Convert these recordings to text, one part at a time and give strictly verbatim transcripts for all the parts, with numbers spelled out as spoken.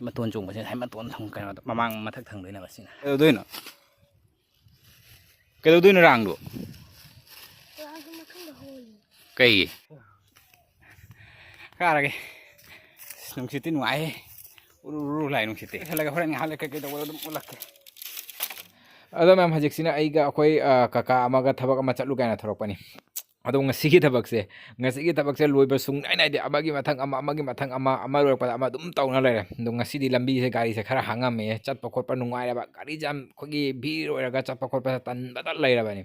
ꯃꯇꯣꯟ ꯆꯣꯡꯕꯁꯦ ꯉꯁꯥꯏ ꯃꯇꯣꯟ ꯊꯪ-, ꯀꯩꯅꯣꯗ, ꯃꯃꯥꯡ ꯃꯊꯛ ꯊꯪꯗꯣꯏꯅꯦꯕ ꯁꯤꯅ꯫ ꯀꯩꯗꯧꯗꯣꯏꯅꯣ? ꯀꯩꯗꯧꯗꯣꯏꯅꯣ ꯔꯥꯡꯗꯣ? ꯔꯥꯡꯗꯣ ꯃꯊꯪꯗ ꯍꯣꯜꯂꯤ꯫ ꯀꯩꯒꯤ? ꯀꯥꯔꯒꯦ꯫ ꯑꯁ, ꯅꯨꯡꯁꯤꯠꯇꯤ ꯅꯨꯡꯉꯥꯏꯍꯦ꯫ ꯎꯔꯨ ꯎꯔꯨ ꯂꯥꯛꯑꯦ ꯅꯨꯡꯁꯤꯠꯇꯤ꯫ ꯍꯜꯂꯒ ꯍꯣꯔꯦꯟ ꯉꯥꯏꯍꯥꯛ ꯂꯩꯔ ꯀꯩꯀꯩ ꯇꯧꯕꯗꯣ ꯑꯗꯨꯝ ꯎꯠꯂꯛꯀꯦ꯫ ꯑꯗꯣ ꯃꯌꯥꯝ, ꯍꯧꯖꯤꯛꯁꯤꯅ ꯑꯩꯒ ꯑꯩꯈꯣꯏ, ꯑ, ꯀꯀꯥ ꯑꯃꯒ ꯊꯕꯛ ꯑꯃ ꯆꯠꯂꯨ ꯀꯥꯏꯅ ꯊꯣꯔꯛꯄꯅꯤ꯫ ꯑꯗꯣ ꯉꯁꯤꯒꯤ ꯊꯕꯛꯁꯦ, ꯉꯁꯤꯒꯤ ꯊꯕꯛꯁꯦ ꯂꯣꯏꯕ ꯁꯨꯡꯅꯥꯏ ꯅꯥꯏꯗꯦ꯫ ꯑꯃꯒꯤ ꯃꯊꯪ ꯑꯃ, ꯑꯃꯒꯤ ꯃꯊꯪ ꯑꯃ, ꯑꯃ ꯂꯣꯏꯔꯛꯄꯗ ꯑꯃ ꯑꯗꯨꯝ ꯇꯧꯅ ꯂꯩꯔꯦ꯫ ꯑꯗꯣ ꯉꯁꯤꯗꯤ ꯂꯝꯕꯤꯁꯦ, ꯒꯥꯔꯤꯁꯦ ꯈꯔ ꯍꯥꯡꯉꯝꯃꯦ, ꯆꯠꯄ ꯈꯣꯠꯄ ꯅꯨꯡꯉꯥꯏꯔꯕ, ꯒꯥꯔꯤ ꯖꯥꯝ, ꯑꯩꯈꯣꯏꯒꯤ ꯚꯤꯔ ꯑꯣꯏꯔꯒ ꯆꯠꯄ ꯈꯣꯠꯄꯗ ꯇꯟꯕꯗ ꯂꯩꯔꯕꯅꯤ꯫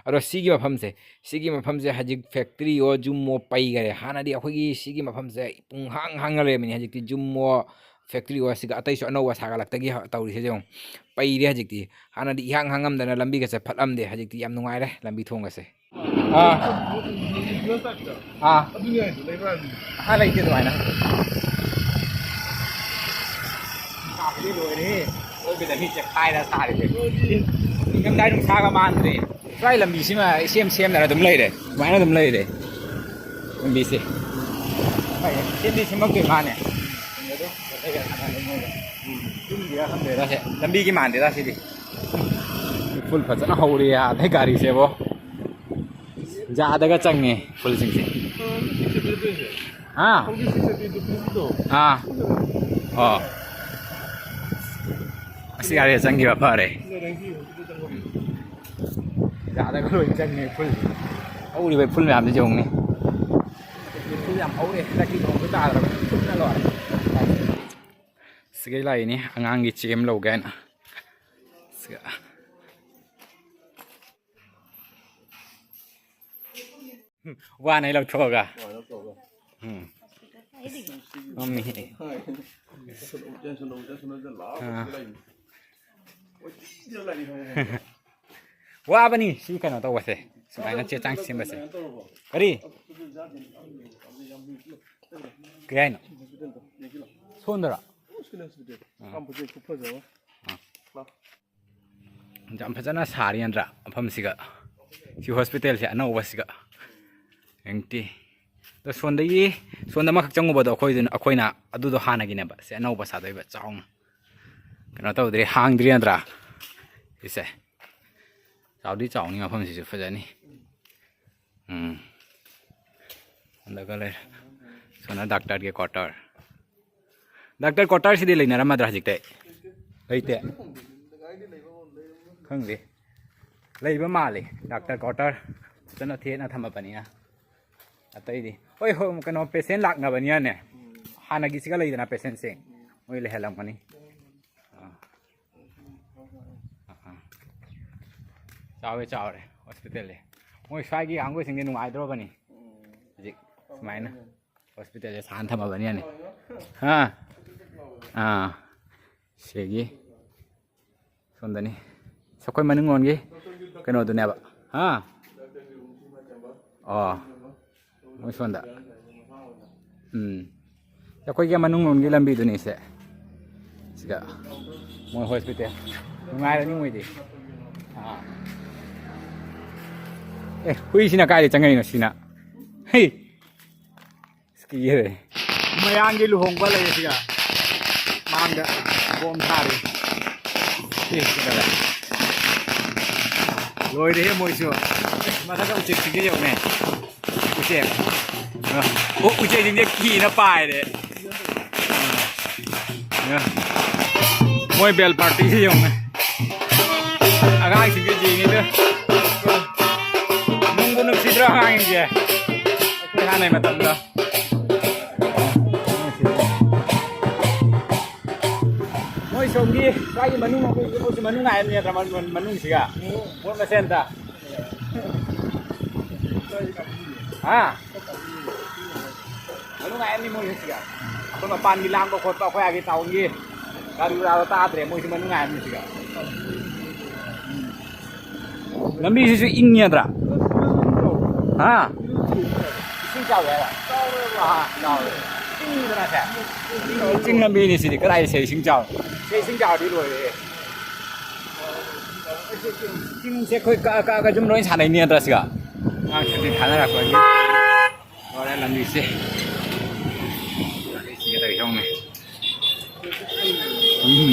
ꯑꯗꯣ ꯁꯤꯒꯤ ꯃꯐꯝꯁꯦ, ꯁꯤꯒꯤ ꯃꯐꯝꯁꯦ ꯍꯧꯖꯤꯛ ꯐꯦꯛꯇ꯭ꯔꯤꯑꯣ, ꯖꯨꯝꯑꯣ ꯄꯩꯈꯔꯦ꯫ ꯍꯥꯟꯅꯗꯤ ꯑꯩꯈꯣꯏꯒꯤ ꯁꯤꯒꯤ ꯃꯐꯝꯁꯦ ꯄꯨꯡ ꯍꯥꯡ ꯍꯥꯡꯅ ꯂꯩꯔꯝꯃꯤꯅꯤ꯫ ꯍꯧꯖꯤꯛꯇꯤ ꯖꯨꯝꯑꯣ, ꯐꯦꯛꯇ꯭ꯔꯤꯑꯣ, ꯁꯤꯒ ꯑꯇꯩꯁꯨ ꯑꯅꯧꯕ ꯁꯥꯒꯠꯂꯛꯇꯒꯤ ꯍ-, ꯇꯧꯔꯤꯁꯦ ꯌꯦꯡꯉꯨ꯫ ꯄꯩꯔꯦ ꯍꯧꯖꯤꯛꯇꯤ꯫ ꯍꯥꯟꯅꯗꯤ ꯏꯍꯥꯡ ꯍꯥꯡꯉꯝꯗꯅ ꯂꯝꯕꯤꯒꯁꯦ ꯐꯠꯂꯝꯗꯦ꯫ ꯍꯧꯖꯤꯛꯇꯤ ꯌꯥꯝ ꯅꯨꯡꯉꯥꯏꯔꯦ ꯂꯝꯕꯤ ꯊꯣꯡꯒꯁꯦ꯫ ꯑꯥ꯫ ꯑꯥ꯫ ꯑꯗꯨꯅꯤ ꯍꯥꯏꯁꯦ, ꯂꯩꯕ꯭ꯔꯥ ꯍꯥꯏꯕꯅꯤ꯫ ꯑꯥ, ꯂꯩꯇꯦ ꯑꯗꯨꯃꯥꯏꯅ꯫ ꯀꯥꯞꯄꯗꯤ ꯂꯣꯏꯔꯦꯍꯦ꯫ ꯑꯔꯣꯏꯕꯤꯗ ꯃꯤ ꯆꯦꯛꯈꯥꯏꯔ ꯁꯥꯔꯤꯁꯦ꯫ ꯅꯤꯡꯊꯝꯊꯥ ꯅꯨꯡꯁꯥꯒ ꯃꯥꯟꯗ꯭ꯔꯦ꯫ ꯁ꯭ꯋꯥꯏ ꯂꯝꯕꯤꯁꯤꯃ ꯏꯁꯦꯝ ꯁꯦꯝꯗꯅ ꯑꯗꯨꯝ ꯂꯩꯔꯦ꯫ ꯑꯗꯨꯃꯥꯏꯅ ꯑꯗꯨꯝ ꯂꯩꯔꯦ ꯂꯝꯕꯤꯁꯦ꯫ ꯁꯦꯝꯗꯤ ꯁꯦꯝꯃꯛꯇꯣꯏ ꯃꯥꯅꯦ꯫ ꯂꯝꯕꯤꯒꯤ ꯃꯥꯟꯗꯦꯗ ꯁꯤꯗꯤ꯫ ꯎꯐꯨꯜ ꯐꯖꯅ ꯍꯧꯔꯦ ꯑꯗꯩ ꯒꯥꯔꯤꯁꯦꯕꯣ꯫ ꯌꯥꯗꯒ ꯆꯪꯉꯦ ꯎꯐꯨꯜꯁꯤꯡꯁꯦ꯫ ꯍꯥ? ꯑꯥ꯫ ꯑꯣ꯫ ꯑꯁꯤ ꯒꯥꯔꯤ ꯆꯪꯈꯤꯕ ꯐꯔꯦ꯫ ꯌꯥꯗꯒ ꯂꯣꯏ ꯆꯪꯉꯦ ꯎꯐꯨꯜ꯫ ꯍꯧꯔꯤꯕ ꯎꯐꯨꯜ ꯃꯌꯥꯝꯁꯤ ꯌꯦꯡꯉꯨꯅꯦ꯫ ꯎꯐꯨꯜ ꯌꯥꯝ ꯍꯧꯔꯦ꯫ ꯍꯟꯗꯛꯇꯤ ꯅꯣꯡꯁꯨ ꯇꯥꯗ꯭ꯔꯕꯅꯤꯅ ꯎꯐꯨꯜꯅ ꯂꯣꯏꯔꯦ꯫ ꯁꯤꯒꯩ ꯂꯥꯛꯏꯅꯤ ꯑꯉꯥꯡꯒꯤ ꯆꯦ ꯑꯃ ꯂꯧꯒꯦ ꯍꯥꯏꯅ꯫ ꯁꯤꯒ꯫ ꯋꯥꯅ ꯑꯩ ꯂꯧꯊꯣꯛꯑꯒ꯫ ꯎꯝ꯫ ꯃꯝꯃꯤꯍꯦ꯫ ꯑꯥ꯫ ꯋꯥꯕꯅꯤ ꯁꯤ ꯀꯩꯅꯣ ꯇꯧꯕꯁꯦ, ꯁꯨꯃꯥꯏꯅ ꯆꯦ ꯆꯥꯡ ꯁꯦꯝꯕꯁꯦ꯫ ꯀꯔꯤ? ꯀꯩ ꯍꯥꯏꯅꯣ? ꯁꯣꯝꯗꯔꯣ? ꯑꯥ꯫ ꯌꯥꯝ ꯐꯖꯅ ꯁꯥꯔꯤ ꯅꯠꯇ꯭ꯔꯥ ꯃꯐꯝꯁꯤꯒ? ꯁꯤ ꯍꯣꯁꯄꯤꯇꯥꯜꯁꯦ ꯑꯅꯧꯕꯁꯤꯒ꯫ ꯌꯦꯡꯇꯤ꯫ ꯑꯗꯣ ꯁꯣꯝꯗꯒꯤ, ꯁꯣꯝꯗ ꯑꯃꯈꯛ ꯆꯪꯉꯨꯕꯗꯣ ꯑꯩꯈꯣꯏꯗꯨꯅ, ꯑꯩꯈꯣꯏꯅ ꯑꯗꯨꯗꯣ ꯍꯥꯟꯅꯒꯤꯅꯦꯕ꯫ ꯁꯦ ꯑꯅꯧꯕ ꯁꯥꯗꯣꯏꯕ ꯆꯥꯎꯅ꯫ ꯀꯩꯅꯣ ꯇꯧꯗ꯭ꯔꯤ, ꯍꯥꯡꯗ꯭ꯔꯤ ꯅꯠꯇ꯭ꯔꯥ? ꯁꯤꯁꯦ꯫ ꯆꯥꯎꯗꯤ ꯆꯥꯎꯅꯤ ꯃꯐꯝꯁꯤꯁꯨ, ꯐꯖꯅꯤ꯫ ꯎꯝ꯫ ꯁꯣꯝꯗꯒ ꯂꯩꯔꯦ꯫ ꯁꯣꯝꯅ ꯗꯥꯛꯇꯔꯒꯤ quarter꯫ ꯗꯥꯛꯇꯔ quarter ꯁꯤꯗꯤ ꯂꯩꯅꯔꯝꯃꯗ꯭ꯔꯥ ꯍꯧꯖꯤꯛꯇꯤ? ꯂꯩꯇꯦ? ꯈꯪꯗꯦ꯫ ꯂꯩꯕ ꯃꯥꯜꯂꯤ꯫ ꯗꯥꯛꯇꯔ quarter ꯐꯖꯅ ꯊꯦꯠꯅ ꯊꯝꯃꯕꯅꯤꯅ꯫ ꯑꯇꯩꯗꯤ꯫ ꯍꯣꯏ, ꯍꯣꯏ, ꯀꯩꯅꯣ, patient ꯂꯥꯛꯅꯕꯅꯤꯅꯅꯦ꯫ ꯍꯥꯟꯅꯒꯤꯁꯤꯒ ꯂꯩꯗꯅ patientꯁꯤꯡ꯫ ꯃꯣꯏ ꯂꯩꯍꯜꯂꯝꯒꯅꯤ꯫ ꯑꯥ꯫ ꯑꯥ, ꯑꯥ꯫ ꯆꯥꯎꯔꯦ, ꯆꯥꯎꯔꯦ hospitalꯁꯦ꯫ ꯃꯣꯏ ꯁ꯭ꯋꯥꯏꯒꯤ ꯀꯥꯡꯕꯨꯁꯤꯡꯗꯤ ꯅꯨꯡꯉꯥꯏꯗ꯭ꯔꯣꯕꯅꯤ꯫ ꯍꯧꯖꯤꯛ ꯁꯨꯃꯥꯏꯅ꯫ Hospitalꯁꯦ ꯁꯥꯟ ꯊꯝꯃꯕꯅꯤꯅꯦ꯫ ꯍꯥ? ꯑꯥ꯫ ꯁꯤꯒꯤ ꯁꯣꯝꯗꯅꯤ꯫ ꯑꯩꯈꯣꯏ ꯃꯅꯤꯡꯂꯣꯝꯒꯤ ꯀꯩꯅꯣꯗꯨꯅꯦꯕ꯫ ꯍꯥ? ꯑꯣ꯫ ꯃꯣꯏ ꯁꯣꯝꯗ꯫ ꯎꯝ꯫ ꯑꯩꯈꯣꯏꯒꯤ ꯃꯅꯨꯡꯂꯣꯝꯒꯤ ꯂꯝꯕꯤꯗꯨꯅꯤ ꯁꯦ꯫ ꯁꯤꯗ ꯃꯣꯏ hospital꯫ ꯅꯨꯡꯉꯥꯏꯔꯅꯤ ꯃꯣꯏꯗꯤ꯫ ꯑꯥ꯫ ꯑꯦ, ꯍꯨꯏꯁꯤꯅ ꯀꯥꯏꯗ ꯆꯪꯉꯛꯏꯅꯣ ꯁꯤꯅ? ꯍꯩ! ꯑꯁ, ꯀꯤꯍꯦ꯫ ꯃꯌꯥꯝꯒꯤ ꯂꯨꯍꯣꯡꯕ ꯂꯩꯌꯦ ꯁꯤꯗ꯫ ꯃꯥꯡꯗ ꯕꯣꯝ ꯊꯥꯔꯤ꯫ ꯑꯦ, ꯀꯩꯗꯧꯔꯦ? ꯂꯣꯏꯔꯦꯍꯦ ꯃꯣꯏꯁꯨ꯫ ꯃꯊꯛꯇ ꯎꯆꯦꯛꯁꯤꯡꯁꯦ ꯌꯦꯡꯉꯨꯅꯦ꯫ ꯎꯆꯦꯛ꯫ ꯑ, ꯑꯣ, ꯎꯆꯦꯛꯁꯤꯡꯁꯦ ꯀꯤꯅ ꯄꯥꯏꯔꯦ꯫ ꯑ, ꯃꯣꯏ ball partyꯁꯦ ꯌꯦꯡꯉꯨꯅꯦ꯫ ꯑꯉꯥꯡꯁꯤꯡꯁꯦ ꯌꯦꯡꯉꯤꯗ꯫ ꯅꯨꯡꯕꯨ ꯅꯨꯡꯁꯤꯗ꯭ꯔꯣ ꯑꯉꯥꯡꯁꯤꯡꯁꯦ? ꯑꯩꯈꯣꯏ ꯍꯥꯟꯅꯩ ꯃꯇꯝꯗꯣ꯫ ꯃꯣꯏ ꯁꯣꯝꯒꯤ ꯁ꯭ꯋꯥꯏꯒꯤ ꯃꯅꯨꯡ, ꯑꯩꯈꯣꯏ ꯃꯅꯨꯡ ꯍꯥꯏꯕꯅꯦ ꯅꯠꯇ꯭ꯔꯥ? ꯃꯅꯨꯡ, ꯃꯅꯨꯡꯁꯤꯒ ꯃꯣꯏ ꯃꯁꯦꯟꯗ꯫ ꯍꯥ? ꯃꯅꯨꯡ ꯍꯥꯏꯕꯅꯤ ꯃꯣꯏꯁꯤꯒ꯫ ꯑꯩꯈꯣꯏ ꯃꯄꯥꯟꯒꯤ ꯂꯥꯡꯕ ꯈꯣꯠꯄ, ꯑꯩꯈꯣꯏ ꯑꯥꯒꯤ townꯒꯤ ꯒꯥꯔꯤ ꯒꯨꯔꯥꯗꯣ ꯇꯥꯗ꯭ꯔꯦ, ꯃꯣꯏꯁꯨ ꯃꯅꯨꯡ ꯍꯥꯏꯕꯅꯤ ꯁꯤꯒ꯫ ꯂꯝꯕꯤꯁꯤꯁꯨ ꯏꯪꯉꯦꯗ꯭ꯔꯥ? ꯍꯥ? ꯏꯁꯤꯡ ꯆꯥꯎꯔꯦ ꯍꯥꯏꯔꯣ? ꯑꯥ, ꯆꯥꯎꯔꯦ꯫ ꯏꯪꯉꯤꯗꯅ ꯁꯦ? ꯆꯤꯡ ꯂꯝꯕꯤꯅꯤ ꯁꯤꯗꯤ, ꯀꯗꯥꯏꯗ ꯁꯦ ꯏꯁꯤꯡ ꯆꯥꯎꯔꯦ? ꯁꯦ ꯏꯁꯤꯡ ꯆꯥꯎꯔꯗꯤ ꯂꯣꯏꯔꯦ꯫ ꯆꯤꯡꯁꯦ ꯑꯩꯈꯣꯏ ꯀꯛꯑ ꯀꯛꯑꯒ ꯁꯨꯝ ꯂꯣꯏ ꯁꯥꯟꯅꯩꯅꯦ ꯅꯠꯇ꯭ꯔꯥ ꯁꯤꯒ? ꯑꯉꯥꯡ ꯁꯨꯇꯤ ꯊꯥꯅꯔꯛꯄꯒꯤ꯫ ꯂꯣꯏꯔꯦ ꯂꯝꯕꯤꯁꯦ꯫ ꯂꯝꯕꯤꯁꯤꯒ ꯂꯩ ꯌꯦꯡꯉꯨꯅꯦ꯫ ꯎꯝ꯫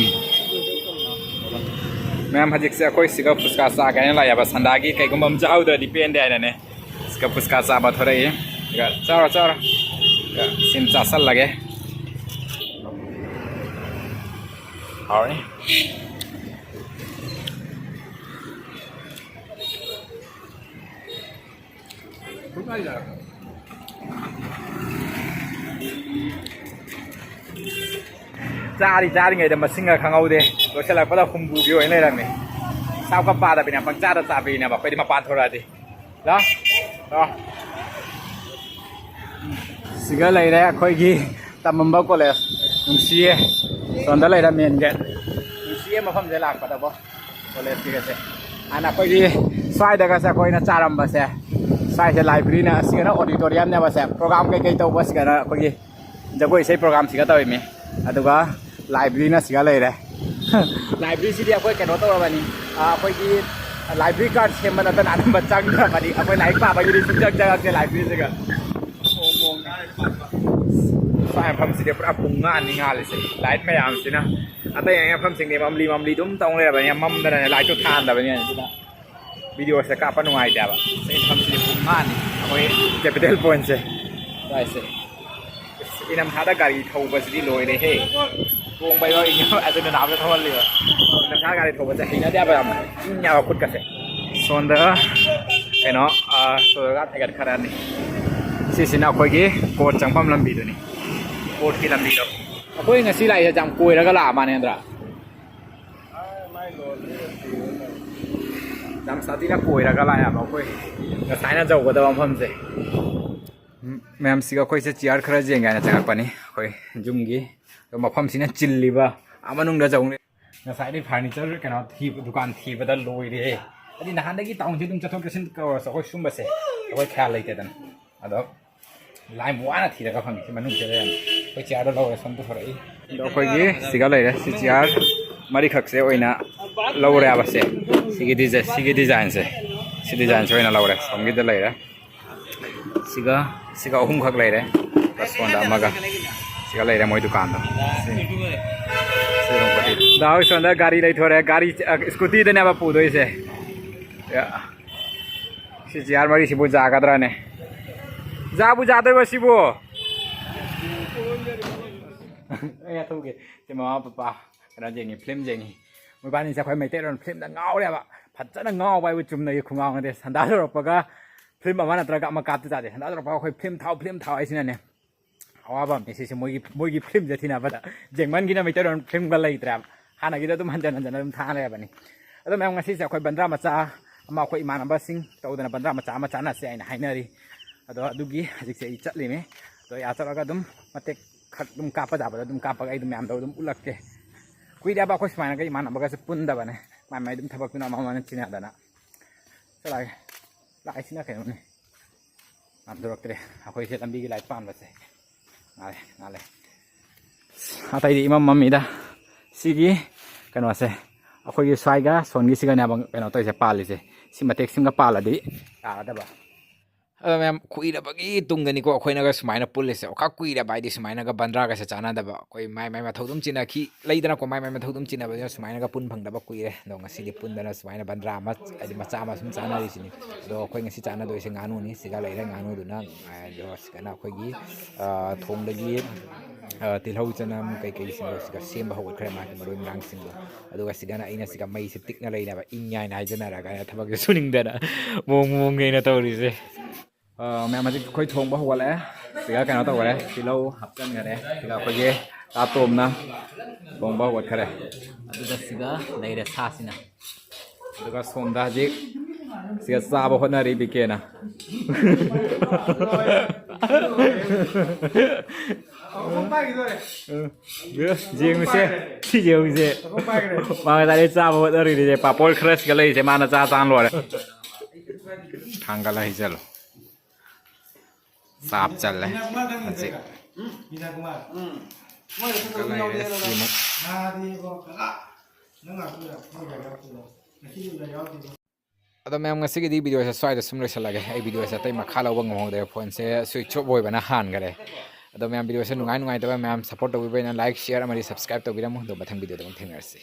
ꯃꯌꯥꯝ, ꯍꯧꯖꯤꯛꯁꯦ ꯑꯩꯈꯣꯏ ꯁꯤꯒ ꯐꯨꯁꯀꯥ ꯆꯥꯒꯦ ꯍꯥꯏꯅ ꯂꯥꯛꯑꯦꯕ꯫ ꯁꯟꯗꯥꯒꯤ ꯀꯩꯒꯨꯝꯕ ꯑꯃ ꯆꯥꯍꯧꯗ꯭ꯔꯗꯤ ꯄꯦꯟꯗꯦ ꯍꯥꯏꯅꯅꯦ꯫ ꯁꯤꯒ ꯐꯨꯁꯀꯥ ꯆꯥꯕ ꯊꯣꯔꯛꯏ꯫ ꯁꯤꯒ ꯆꯥꯔꯣ, ꯆꯥꯔꯣ꯫ ꯁꯤꯒ ꯁꯤꯃ ꯆꯥꯁꯜꯂꯒꯦ꯫ ꯍꯥꯎꯔꯅꯤ꯫ ꯆꯥꯔꯤ ꯆꯥꯔꯤꯉꯩꯗ ꯃꯁꯤꯡꯒ ꯈꯪꯍꯧꯗꯦ, ꯂꯣꯏꯁꯤꯜꯂꯛꯄꯗ ꯍꯨꯝꯐꯨꯒꯤ ꯑꯣꯏꯅ ꯂꯩꯔꯝꯃꯦ꯫ ꯆꯥꯎꯈꯠ ꯄꯥꯗꯕꯤꯅꯦ, ꯄꯪꯆꯥꯗ ꯆꯥꯕꯤꯅꯦꯕ ꯑꯩꯈꯣꯏꯗꯤ ꯃꯄꯥꯟ ꯊꯣꯔꯛꯑꯗꯤ꯫ ꯂꯥ? ꯂꯥ? ꯁꯤꯒ ꯂꯩꯔꯦ ꯑꯩꯈꯣꯏꯒꯤ ꯇꯝꯃꯝꯕ ꯀꯣꯂꯦꯖ꯫ ꯅꯨꯡꯁꯤꯌꯦ꯫ ꯁꯣꯝꯗ ꯂꯩꯔꯦ ꯃꯦꯟ ꯒꯦꯠ꯫ ꯅꯨꯡꯁꯤꯌꯦ ꯃꯐꯝꯁꯦ ꯂꯥꯛꯄꯗꯀꯣ꯫ ꯀꯣꯂꯦꯖꯀꯤꯒꯁꯦ꯫ ꯍꯥꯟꯅ ꯑꯩꯈꯣꯏꯒꯤ ꯁ꯭ꯋꯥꯏꯗꯒꯁꯦ ꯑꯩꯈꯣꯏꯅ ꯆꯥꯔꯝꯕꯁꯦ꯫ ꯁ꯭ꯋꯥꯏꯁꯦ ꯂꯥꯏꯕ꯭ꯔꯦꯔꯤꯅ, ꯑꯁꯤꯒꯅ ꯑꯣꯗꯤꯇꯣꯔꯤꯌꯝꯅꯦꯕꯁꯦ꯫ ꯄ꯭ꯔꯣꯒ꯭ꯔꯥꯝ ꯀꯩꯀꯩ ꯇꯧꯕ ꯁꯤꯒꯅ ꯑꯩꯈꯣꯏꯒꯤ ꯖꯒꯣꯏ ꯏꯁꯩ ꯄ꯭ꯔꯣꯒ꯭ꯔꯥꯝꯁꯤꯒ ꯇꯧꯔꯤꯃꯤ꯫ ꯑꯗꯨꯒ ꯂꯥꯏꯕ꯭ꯔꯦꯔꯤꯅ ꯁꯤꯒ ꯂꯩꯔꯦ꯫ ꯂꯥꯏꯕ꯭ꯔꯦꯔꯤꯁꯤꯗꯤ ꯑꯩꯈꯣꯏ ꯀꯩꯅꯣ ꯇꯧꯔꯕꯅꯤ꯫ ꯑ, ꯑꯩꯈꯣꯏꯒꯤ ꯂꯥꯏꯕ꯭ꯔꯦꯔꯤ ꯀꯥꯔꯗ ꯁꯦꯝꯕ ꯅꯠꯇꯅ ꯑꯅꯝꯕ ꯆꯪꯗ꯭ꯔꯕꯅꯤ꯫ ꯑꯩꯈꯣꯏ ꯂꯥꯏꯔꯤꯛ ꯄꯥꯕꯒꯤꯗꯤ ꯁꯨꯡꯆꯪ ꯆꯪꯉꯛꯇꯦ ꯂꯥꯏꯕ꯭ꯔꯦꯔꯤꯁꯤꯒ꯫ ꯁ꯭ꯋꯥꯏ ꯃꯐꯝꯁꯤꯗꯤ ꯄꯨꯔꯥ ꯄꯨꯡ ꯉꯥꯅꯤ ꯉꯥꯜꯂꯤꯁꯦ꯫ ꯂꯥꯏꯠ ꯃꯌꯥꯝꯁꯤꯅ꯫ ꯑꯇꯩ ꯑꯇꯩ ꯃꯐꯝꯁꯤꯡꯗꯤ ꯃꯝꯂꯤ ꯃꯝꯂꯤ ꯑꯗꯨꯝ ꯇꯧ ꯂꯩꯔꯕꯅꯤꯅ, ꯃꯝꯗꯅꯅꯦ ꯂꯥꯏꯠꯇꯣ ꯊꯥꯟꯗꯕꯅꯤꯅ ꯑꯗꯨꯅ ꯚꯤꯗꯤꯑꯣꯁꯦ ꯀꯥꯞꯄ ꯅꯨꯡꯉꯥꯏꯇꯦꯕ꯫ ꯁꯤ ꯃꯐꯝꯁꯤꯗꯤ ꯄꯨꯡ ꯉꯥꯅꯤ꯫ ꯑꯩꯈꯣꯏ ꯀꯦꯄꯤꯇꯦꯜ ꯄꯣꯏꯟꯠꯁꯦ꯫ ꯁ꯭ꯋꯥꯏꯁꯦ꯫ ꯏꯁ, ꯏꯅꯝꯊꯥꯗ ꯒꯥꯔꯤ ꯊꯧꯕꯁꯤꯗꯤ ꯂꯣꯏꯔꯦꯍꯦ꯫ ꯇꯣꯡꯕ ꯌꯥꯎꯔꯤ, ꯑꯗꯨꯅ ꯅꯥꯕꯗ ꯊꯧꯍꯜꯂꯤꯕ꯫ ꯏꯅꯝꯊꯥ ꯒꯥꯔꯤ ꯊꯧꯕꯁꯦ ꯍꯩꯅꯗꯦꯕ ꯌꯥꯝꯅ꯫ ꯏꯪꯉꯦꯕ ꯈꯨꯠꯀꯁꯦ꯫ ꯁꯣꯝꯗ ꯀꯩꯅꯣ, ꯑ, ꯁꯣꯝꯗ ꯍꯥꯏꯒꯠꯈ꯭ꯔꯅꯤ꯫ ꯁꯤꯁꯤꯅ ꯑꯩꯈꯣꯏꯒꯤ ꯀꯣꯔꯠ ꯆꯪꯐꯝ ꯂꯝꯕꯤꯗꯨꯅꯤ꯫ ꯀꯣꯔꯠꯀꯤ ꯂꯝꯕꯤꯗꯣ꯫ ꯑꯩꯈꯣꯏ ꯉꯁꯤ ꯂꯥꯛꯏꯁꯦ ꯌꯥꯝ ꯀꯣꯏꯔꯒ ꯂꯥꯛꯑ ꯃꯥꯅꯦ, ꯅꯠꯇ꯭ꯔꯥ? ꯌꯥꯝ ꯁꯥꯊꯤꯅ ꯀꯣꯏꯔꯒ ꯂꯥꯛꯑꯦꯕ ꯑꯩꯈꯣꯏ ꯉꯁꯥꯏꯅ ꯌꯧꯒꯗꯕ ꯃꯐꯝꯁꯦ꯫ ꯎꯝ, ꯃꯌꯥꯝꯁꯤꯒ ꯑꯩꯈꯣꯏꯁꯦ ꯆꯤꯌꯥꯔ ꯈꯔ ꯌꯦꯡꯒꯦ ꯍꯥꯏꯅ ꯆꯪꯉꯛꯄꯅꯤ ꯑꯩꯈꯣꯏ ꯌꯨꯝꯒꯤ꯫ ꯑꯗꯣ ꯃꯐꯝꯁꯤꯅ ꯆꯤꯜꯂꯤꯕ ꯑꯥ ꯃꯅꯨꯡꯗ ꯆꯪꯉꯦ꯫ ꯉꯁꯥꯏꯗꯩ ꯐꯔꯅꯤꯆꯔ ꯀꯩꯅꯣ ꯊꯤꯕ, ꯗꯨꯀꯥꯟ ꯊꯤꯕꯗ ꯂꯣꯏꯔꯦꯍꯦ꯫ ꯍꯥꯏꯗꯤ ꯅꯍꯥꯟꯗꯒꯤ ꯇꯥꯎꯟꯁꯦ ꯑꯗꯨꯝ ꯆꯠꯊꯣꯛ ꯆꯠꯁꯤꯟ ꯇꯧꯔꯁꯨ ꯑꯩꯈꯣꯏ ꯁꯨꯝꯕꯁꯦ ꯑꯩꯈꯣꯏ ꯈꯌꯥꯜ ꯂꯩꯇꯦꯗꯅ꯫ ꯑꯗꯣ ꯂꯥꯏꯟ ꯋꯥꯅ ꯊꯤꯔꯒ ꯐꯪꯉꯤ꯫ ꯁꯤ ꯃꯅꯨꯡꯁꯤꯗ ꯂꯩꯔꯝꯃꯤ꯫ ꯑꯩꯈꯣꯏ ꯆꯤꯌꯥꯔꯗꯣ ꯂꯧꯔꯦ, ꯁꯣꯝ ꯄꯨꯊꯣꯔꯛꯏ꯫ ꯑꯗꯣ ꯑꯩꯈꯣꯏꯒꯤ ꯁꯤꯒ ꯂꯩꯔꯦ꯫ ꯁꯤ ꯆꯤꯌꯥꯔ ꯃꯔꯤꯈꯛꯁꯦ ꯑꯣꯏꯅ ꯂꯧꯔꯦꯕ ꯁꯦ꯫ ꯁꯤꯒꯤ ꯗꯤꯖꯥꯏꯟ, ꯁꯤꯒꯤ ꯗꯤꯖꯥꯏꯟꯁꯦ꯫ ꯁꯤ ꯗꯤꯖꯥꯏꯟꯁꯦ ꯑꯣꯏꯅ ꯂꯧꯔꯦ꯫ ꯁꯣꯝꯒꯤꯗ ꯂꯩꯔꯦ꯫ ꯁꯤꯒ ꯁꯤꯒ ꯑꯍꯨꯝꯈꯛ ꯂꯩꯔꯦ꯫ ꯁꯣꯝꯗ ꯑꯃꯒ꯫ ꯁꯤꯒ ꯂꯩꯔꯦ ꯃꯣꯏ ꯗꯨꯀꯥꯟꯗꯣ꯫ ꯁꯤ꯫ ꯁꯤ ꯑꯗꯨꯝ ꯄꯣꯠꯇꯤ꯫ ꯗꯥ ꯍꯣꯏ ꯁꯣꯝꯗ ꯒꯥꯔꯤ ꯂꯩꯊꯣꯔꯦ꯫ ꯒꯥꯔꯤ, ꯑ, ꯁ꯭ꯀꯨꯇꯤꯗꯅꯦꯕ ꯄꯨꯗꯣꯏꯁꯦ꯫ ꯌꯥ꯫ C G R ꯃꯔꯤꯁꯤꯕꯨ ꯌꯥꯒꯗ꯭ꯔꯥꯅꯦ? ꯌꯥꯕꯨ ꯌꯥꯗꯣꯏꯕ ꯁꯤꯕꯨ? ꯑꯩ ꯊꯧꯒꯦ꯫ ꯁꯤ ꯃꯃꯥ ꯄꯄꯥ ꯀꯩꯅꯣ ꯌꯦꯡꯉꯤ, ꯐꯤꯂꯝ ꯌꯦꯡꯉꯤ꯫ ꯃꯣꯏꯕꯥꯅꯤꯁꯦ ꯑꯩꯈꯣꯏ ꯃꯩꯇꯩꯂꯣꯟ ꯐꯤꯂꯝꯗ ꯉꯥꯎꯔꯦꯕ꯫ ꯐꯖꯅ ꯉꯥꯎꯕ ꯍꯥꯏꯕꯨ ꯆꯨꯝꯅꯒꯤ ꯈꯨꯡꯒꯥꯎ ꯅꯠꯇꯦ꯫ ꯁꯟꯗꯥ ꯇꯧꯔꯛꯄꯒ ꯐꯤꯂꯝ ꯑꯃ ꯅꯠꯇ꯭ꯔꯒ ꯑꯃ ꯀꯥꯞꯇ ꯌꯥꯗꯦ꯫ ꯁꯟꯗꯥ ꯇꯧꯔꯛꯄꯒ ꯑꯩꯈꯣꯏ ꯐꯤꯂꯝ ꯊꯥꯎ, ꯐꯤꯂꯝ ꯊꯥꯎ ꯍꯥꯏꯁꯤꯅꯅꯦ꯫ ꯑꯋꯥꯕ ꯑꯃꯅꯤ ꯁꯤꯁꯦ, ꯃꯣꯏꯒꯤ, ꯃꯣꯏꯒꯤ ꯐꯤꯂꯝꯁꯦ ꯊꯤꯅꯕꯗ꯫ ꯖꯦꯡꯃꯟꯒꯤꯅ ꯃꯩꯇꯩꯂꯣꯟ ꯐꯤꯂꯝꯒ ꯂꯩꯇ꯭ꯔꯦꯕ꯫ ꯍꯥꯟꯅꯒꯤꯗ ꯑꯗꯨꯝ ꯍꯟꯖꯟ ꯍꯟꯖꯟ ꯑꯗꯨꯝ ꯊꯥꯅ ꯂꯩꯔꯕꯅꯤ꯫ ꯑꯗꯣ ꯃꯌꯥꯝ, ꯉꯁꯤꯁꯦ ꯑꯩꯈꯣꯏ ꯕꯟꯗ꯭ꯔꯥ ꯃꯆꯥ ꯑꯃ, ꯑꯩꯈꯣꯏ ꯏꯃꯥꯟꯅꯕꯁꯤꯡ ꯇꯧꯗꯅ ꯕꯟꯗ꯭ꯔꯥ ꯃꯆꯥ ꯑꯃ ꯆꯥꯅꯁꯦ ꯍꯥꯏꯅ ꯍꯥꯏꯅꯔꯤ꯫ ꯑꯗꯣ ꯑꯗꯨꯒꯤ ꯍꯧꯖꯤꯛꯁꯦ ꯑꯩ ꯆꯠꯂꯤꯅꯦ꯫ ꯑꯗꯣ ꯑꯩ ꯑꯥ ꯆꯠꯂꯒ ꯑꯗꯨꯝ ꯃꯇꯦꯛ ꯈꯔ ꯑꯗꯨꯝ ꯀꯥꯞꯄ ꯌꯥꯕꯗ ꯑꯗꯨꯝ ꯀꯥꯞꯄꯒ ꯑꯩ ꯑꯗꯨꯝ ꯃꯌꯥꯝꯗꯣ ꯑꯗꯨꯝ ꯎꯠꯂꯛꯀꯦ꯫ ꯀꯨꯏꯔꯦꯕ ꯑꯩꯈꯣꯏ ꯁꯨꯃꯥꯏꯅꯒ ꯏꯃꯥꯟꯅꯕꯒꯁꯦ ꯄꯨꯟꯗꯕꯅꯦ꯫ ꯃꯥꯏ ꯃꯥꯏ ꯑꯗꯨꯝ ꯊꯕꯛꯇꯨꯅ ꯑꯃ ꯑꯃꯅ ꯆꯤꯟꯅꯗꯅ꯫ ꯆꯠꯂꯒꯦ꯫ ꯂꯥꯛꯏꯁꯤꯅ ꯀꯩꯅꯣꯅꯦ꯫ ꯉꯥꯟꯊꯣꯔꯛꯇ꯭ꯔꯦ꯫ ꯑꯩꯈꯣꯏꯁꯦ ꯂꯝꯕꯤꯒꯤ ꯂꯥꯏꯠ ꯄꯥꯟꯕꯁꯦ꯫ ꯉꯥꯜꯂꯦ, ꯉꯥꯜꯂꯦ꯫ ꯑꯇꯩꯗꯤ ꯏꯃꯝ ꯃꯝꯃꯤꯗ꯫ ꯁꯤꯒꯤ ꯀꯩꯅꯣꯁꯦ, ꯑꯩꯈꯣꯏꯒꯤ ꯁ꯭ꯋꯥꯏꯒ ꯁꯣꯟꯒꯤꯁꯤꯒꯅꯦꯕ ꯀꯩꯅꯣ ꯇꯧꯔꯤꯁꯦ, ꯄꯥꯜꯂꯤꯁꯦ꯫ ꯁꯤ ꯃꯇꯦꯛꯁꯤꯃꯒ ꯄꯥꯜꯂꯗꯤ ꯌꯥꯔꯗꯕ꯫ ꯑꯗꯣ ꯃꯌꯥꯝ, ꯀꯨꯏꯔꯕꯒꯤ ꯇꯨꯡꯗꯅꯤꯀꯣ ꯑꯩꯈꯣꯏꯅꯒ ꯁꯨꯃꯥꯏꯅ ꯄꯨꯜꯂꯤꯁꯦ꯫ ꯑꯣꯈꯥꯛ ꯀꯨꯏꯔꯕ ꯍꯥꯏꯗꯤ ꯁꯨꯃꯥꯏꯅꯒ ꯕꯟꯗ꯭ꯔꯥꯒꯁꯦ ꯆꯥꯟꯅꯗꯕ꯫ ꯑꯩꯈꯣꯏ ꯃꯥꯏ ꯃꯥꯏ ꯃꯊꯧ ꯑꯗꯨꯝ ꯆꯤꯟꯅꯈꯤ, ꯂꯩꯗꯅꯀꯣ, ꯃꯥꯏ ꯃꯥꯏ ꯃꯊꯧ ꯑꯗꯨꯝ ꯆꯤꯟꯅꯕꯅꯤꯅ ꯁꯨꯃꯥꯏꯅꯒ ꯄꯨꯟ ꯐꯪꯗꯕ ꯀꯨꯏꯔꯦ꯫ ꯑꯗꯣ ꯉꯁꯤꯗꯤ ꯄꯨꯟꯗꯅ ꯁꯨꯃꯥꯏꯅ ꯕꯟꯗ꯭ꯔꯥ ꯑꯃ, ꯍꯥꯏꯗꯤ ꯃꯆꯥ ꯑꯃ ꯁꯨꯝ ꯆꯥꯅꯔꯤꯁꯤꯅꯤ꯫ ꯑꯗꯣ ꯑꯩꯈꯣꯏ ꯉꯁꯤ ꯆꯥꯅꯗꯣꯏꯁꯦ ꯉꯥꯅꯨꯅꯤ꯫ ꯁꯤꯒ ꯂꯩꯔꯦ ꯉꯥꯅꯨꯗꯨꯅ, ꯑꯗꯣ ꯁꯤꯗꯅ ꯑꯩꯈꯣꯏꯒꯤ, ꯑ, ꯊꯣꯡꯗꯒꯤ, ꯑ, ꯇꯤꯜꯍꯧ ꯆꯅꯝ ꯀꯩꯀꯩꯁꯤꯡꯗꯣ ꯁꯤꯒ ꯁꯦꯝꯕ ꯍꯧꯒꯠꯈ꯭ꯔꯦ, ꯃꯥꯒꯤ ꯃꯔꯣꯏ ꯃꯔꯥꯡꯁꯤꯡꯗꯣ꯫ ꯑꯗꯨꯒ ꯁꯤꯗꯅ ꯑꯩꯅ ꯁꯤꯒ ꯃꯩꯁꯦ ꯇꯤꯛꯅ ꯂꯩꯅꯕ, ꯏꯪ ꯍꯥꯏꯅ ꯍꯥꯏꯖꯅꯔꯒ ꯊꯕꯛꯁꯦ ꯁꯨꯅꯤꯡꯗꯅ ꯃꯑꯣꯡ ꯃꯑꯣꯡꯅꯦ ꯑꯩꯅ ꯇꯧꯔꯤꯁꯦ꯫ ꯑ, ꯃꯌꯥꯝ, ꯍꯧꯖꯤꯛ ꯑꯩꯈꯣꯏ ꯊꯣꯡꯕ ꯍꯧꯒꯠꯂꯛꯑꯦ꯫ ꯁꯤꯒ ꯀꯩꯅꯣ ꯇꯧꯈꯔꯦ, ꯇꯤꯜꯍꯧ ꯍꯥꯞꯆꯤꯟꯈꯔꯦ꯫ ꯁꯤꯒ ꯑꯩꯈꯣꯏꯒꯤ ꯇꯥꯇꯣꯝꯅ ꯊꯣꯡꯕ ꯍꯧꯒꯠꯈꯔꯦ꯫ ꯑꯗꯨꯒ ꯁꯤꯒ ꯂꯩꯔꯦ ꯁꯥꯁꯤꯅ꯫ ꯑꯗꯨꯒ ꯁꯣꯝꯗ ꯍꯧꯖꯤꯛ ꯁꯤꯒ ꯆꯥꯕ ꯍꯣꯠꯅꯔꯤ ꯕꯤꯀꯦꯅ꯫ ꯌꯦꯡꯉꯨꯁꯦ, ꯁꯤ ꯌꯦꯡꯉꯨꯁꯦ꯫ ꯃꯥ ꯉꯁꯥꯏꯗꯩ ꯆꯥꯕ ꯍꯣꯠꯅꯔꯤꯅꯤꯁꯦ꯫ ꯄꯥꯄꯣꯔ ꯈꯔ ꯁꯤꯒ ꯂꯩꯔꯤꯁꯦ ꯃꯥꯅ ꯆꯥ ꯆꯥ ꯂꯣꯏꯔꯦ꯫ ꯊꯥꯡꯒꯠꯂ ꯍꯩꯖꯜꯂꯣ꯫ ꯆꯞ ꯆꯜꯂꯦ꯫ ꯍꯧꯖꯤꯛ꯫ ꯁꯤꯒ ꯂꯩꯔꯦ ꯁꯤꯃꯨꯛ꯫ ꯑꯗꯣ ꯃꯌꯥꯝ, ꯉꯁꯤꯒꯤꯗꯤ video ꯁꯦ ꯁ꯭ꯋꯥꯏꯗ ꯁꯨꯝ ꯂꯣꯏꯁꯤꯜꯂꯒꯦ꯫ ꯑꯩ video ꯁꯦ ꯑꯇꯩ ꯃꯈꯥ ꯂꯧꯕ ꯉꯝꯍꯧꯗ꯭ꯔꯦ, phone ꯁꯦ switch off ꯑꯣꯏꯕꯅ ꯍꯥꯟꯈꯔꯦ꯫ ꯑꯗꯣ ꯃꯌꯥꯝ, video ꯁꯦ ꯅꯨꯡꯉꯥꯏ ꯅꯨꯡꯉꯥꯏꯇꯕ ꯃꯌꯥꯝ support ꯇꯧꯕꯤꯕ ꯑꯩꯅ like, share ꯑꯃꯗꯤ subscribe ꯇꯧꯕꯤꯔꯝꯃꯨ꯫ ꯑꯗꯣ ꯃꯊꯪ video ꯗ ꯑꯃꯨꯛ ꯊꯦꯡꯅꯔꯁꯤ꯫